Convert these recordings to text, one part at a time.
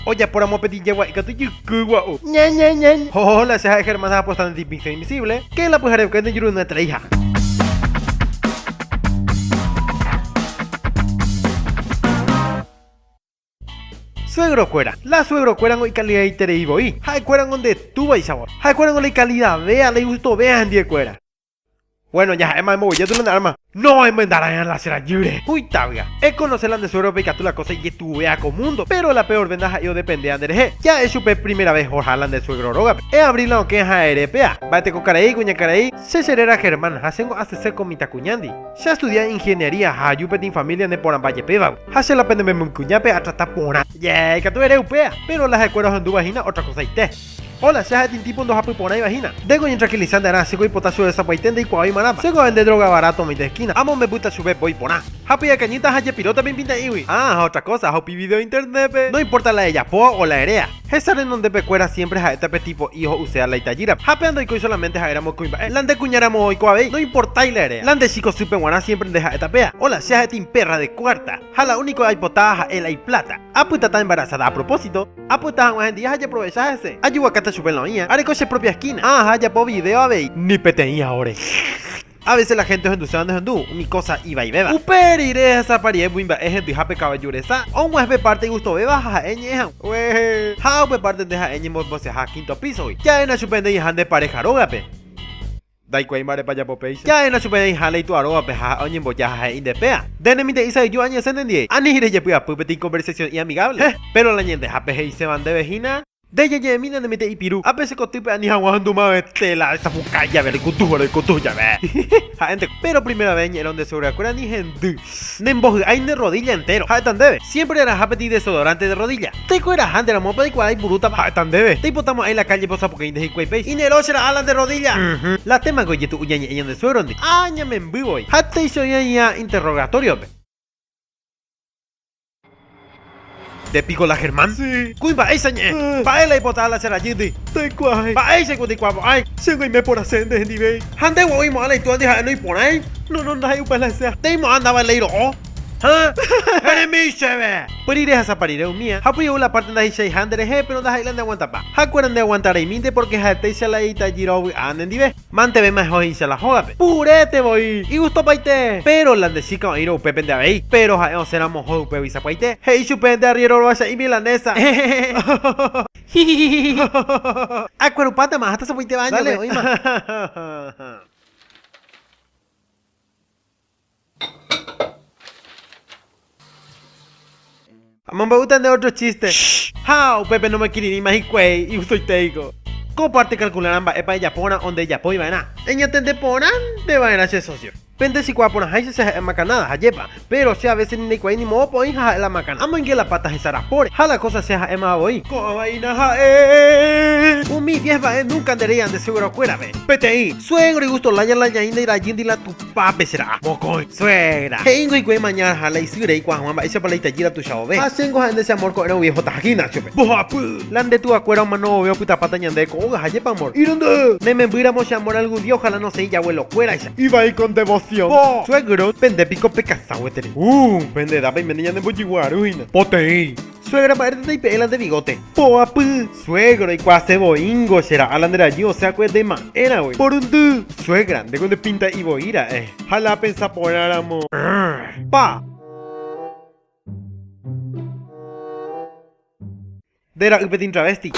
Ojapóramo peteĩ jagua ikatu jyky gua'u. Ña ña ña. Hola, che ha'e Germán ha aposta nde Pizza Invisible, que la pyharevekue nde jurunyetereiha. Suegrokuéra. La suegrokuérango ikalidaiterei voi. Ha'ekuérango nde túvaicha voi. Ha'ekuérango la ikalidavéa, la igustovéa hendiekuéra. Bueno, jaha'éma emboguejy tu arma. No emyendara'erã la che rajýre. Huitávia. Econoce la nde suégrope ikatu la cosa ijetu'uvéa ko mundo, pero la peor venda ha'e odependéa nderehe. Ja'e chupe primera vez oha la nde suegro rógape. Eabri la okẽ ha ere péa. Mba'eteko karai, kuñakarai, che che réra Germán ha chéngo asese ko mitãkuñándi. Che astudia ingeniería ha aju peteĩ familia neporãmba jepévagui. Ha che la pene membykuñápe atrata porã. Yeah, ikatu ere upéa, pero la ha'ekuéra ohendúva hína otra kosaite. Hola, che ha'e tintípo ndohapy porãiva hína. Ndéko oñetranquiliza nde arã, chéko oipota chuve sapuaite ndeikuaái marãpa. Chéko avende droga barato oĩta esquina, amombe'úta chupe voi porã. Ha py'akañýta ha jepiróta pe ipinta'ígui. Ah, ha otra cosa, ha upi video internet-pe. No importa la ejapóva o la eréa. Hesa renondépe kuéra siempre ha'éta pe tipo'i ho'uséa la itajýrape. Ha péa ndoikói solamente ha'éramo kuimba'e. La nde kuñáramo oiko avei, no importái la eréa. La nde chíko sýpe guarã siempre nde ha'éta péa. Hola, che ha'e timperra de cuarta. Ha la único aipotáva ha'e la iplata. Apytáta embarazada a propósito. Apyta hag̃ua hendive ha ajeprovecha hese. Ajuvakáta chupe la oĩva. Areko che propia esquina. Aha ajapo video avei. Ni peteĩ aóre. A veces la gente ohenduséva ndohendu umi cosa ivaivéva. Upe rire hesapa rire umi mba'e hendyhápe kavaju resa, og̃uahẽ pe parte igustovéva ha ha'e ñe'ẽ hag̃ua. Ha upe parte nde ha'e ñemboseha quinto písogui. Ja'éna chupe nde'iha nde pareja rógape. Ndaikuaái mba'érepa ajapo péicha. Ja'éna chupe reĩha leitu aróvape ha ha'e oñemboja ha he'i nde péa. Nde nemite'i sa'yju añesẽ nendive. Ani rejepy'apy peteĩ conversación iamigable. Heh, péro la ñandehápe he'iséva ndéve hína. Nde jeje'emína nemite'i piru. Ápe che kotýpe ani hag̃ua ondumavete la esapukái jave reikutu reikutu jave. Ha'énte. Péro primera vez ñe'ẽrõ nde suegrakuéra ni hendy. Nembohy'ái nde rodilla entero. Ha'éta ndéve. Siempre eraha peteĩ desodorante de rodilla. Teko eraha nde ramo peikuaa ipurútava. Ha'éta ndéve. Teipotamo'ãi la calle posapuka'i nde hikuái péicha. Inero che ra'a la nde rodilla. La tema ko ijetu'u ñañe'ẽ ñande suegro-ndi. Ha ñamemby voi. Ha téicha oĩ aĩa interrogatorio-pe. Nde piko la Germán? Sí. Kuimba'éicha ñe'ẽ. Mba'e la ipota la che rajýndi? Ndaikuaái. Mba'éicha iko ndaikuaamo'ãi? Chéngo aime porãse nde hendivéi. Ha nde gua'u imo'ã la itúandi ha'e noiporãi? No, no, ndaha'éi upe la hesea. Ndeimo'ã ndáva léi ro'o. Ha? Eremi chéve! Pyrire ha saparire umía, ha upéi ou la parte ndahechaiha nderehe, péro ndaha'éi la ndeaguantapa. Ha kuéra ndeaguantareimínte pórke ha'etéicha la itajýra ovy'a nendive. Manteve maheho he'ícha la hógape. Purete voi! Igustopaite! Péro la nde chíka oĩrõ upépe nde avei. Péro ha'e osẽramo oho upégui sapuaite, he'i chupe nde arriéro rovacha'i milanesa. Akuerupátama, aháta sapuaite baño-pe, oĩma. Amombe'úta nde ótro chíste. Ha upépe nomokirirĩma hikuái igustoitéiko. Ko párte calcularã mba'épa ejapórã o ndejapói va'erã. Eñatende porãnte va'erã che socio. Pende chikuaa porãháicha che ha'e macanada, hajépa. Péro che a veces ni ndaikuaái ni moõpa oĩ ha ha'e la macana. Amoinge la pata hesa rapóre. Ha la cosa che ha'émava voi. Ko'ãva hína ha'e. Umi diez mba'e nunca nderéi ande suegrokuérape. Peteĩ. Suegro igusto lája la ñaĩ ndairajýndi la tupápe che ra'a. Mokõi. Suegra. He'íngo hikuái maña ha la isýre eikuaa hag̃ua mba'éichapa la itajýra tuicha vove. Ha chéngo ha'e nde che amor ko'ẽrõ guive ohotaha gimnasiope. Mbohapy. La nde tuakuéra omano vove opytapáta ñande ko óga ha jepa amor. Irundy. Ne membýramo che amor algún día ojalá nosẽi ijabuelokuéraicha. Ivai con devoción. Po. Suegro. Pende piko pekasa gueteri. Uh, pende edad peiméne ñanembojyguaru hína. Poteĩ. Suegra mba'ére ndaipe'e la nde bigote. Poapy. Suegro, eikuaase voíngo che ra'a la nde rajy osẽ akue nde ma'érãgui. Porundy. Suegra, ndéko nde pinta'i voi ra'e. Ha la apensa porã ramo. Pa. Nde ra'y peteĩ travesti.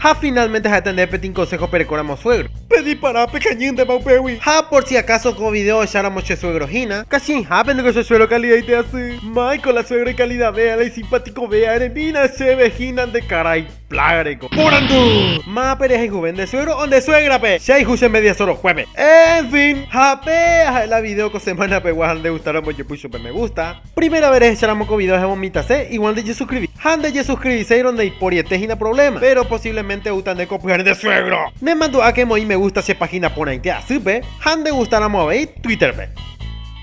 Ha finalmente ha'éta ndéve peteĩ consejo perekóramo suegro. Pedipara pekañy ndépa upégui. Ha por si acaso ko video ohecháramo che suegro hína, kachĩhápe niko che suegro kalidaite asy. Michael la suegro ikalidavéa, la isimpatikovéa, eremína chéve hína nde karai plágareko. Porandu! Mápa rehayhuve nde suegro o nde suégrape? Che hayhu che media sorokuépe. En fin, ha péa ha'e la video ko semana pegua ha nde gustáramo ejopy chupe me gusta. Primera vez rehecháramo ko video ehemomitase, igual nde jesuscribi. Ha nde jesuscribiséirõ ndaiporiete hína problema, pero posiblemente oúta nde kopyha nde suegro. Nemandu'áke emoĩ me gusta che página porãite asýpe ha nde gustáramo avei Twitter-pe.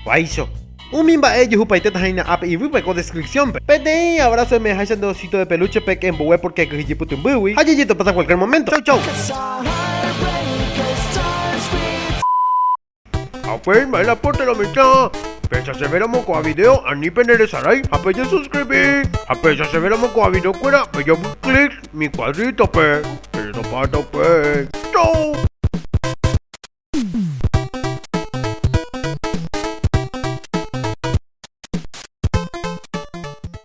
Guáicho. Umi mba'e ejuhupaitéta hína ápe yvýpe ko descripción-pe. Peteĩ abrazo eme'ẽháicha nde osito de peluche pe embogue porque akyhyje pytũmbýgui ha jajetopáta cualquier momento. Chau chau. Upéi mba'e la pórte lo mitã. Pehechasevéramo ko'ã video ani penderesarái ha pejesuscribi. Ha pehechasevéramo ko'ã video kuéra pejapo clic mi cuadrito-pe. Pejetopáta upéi. Chau!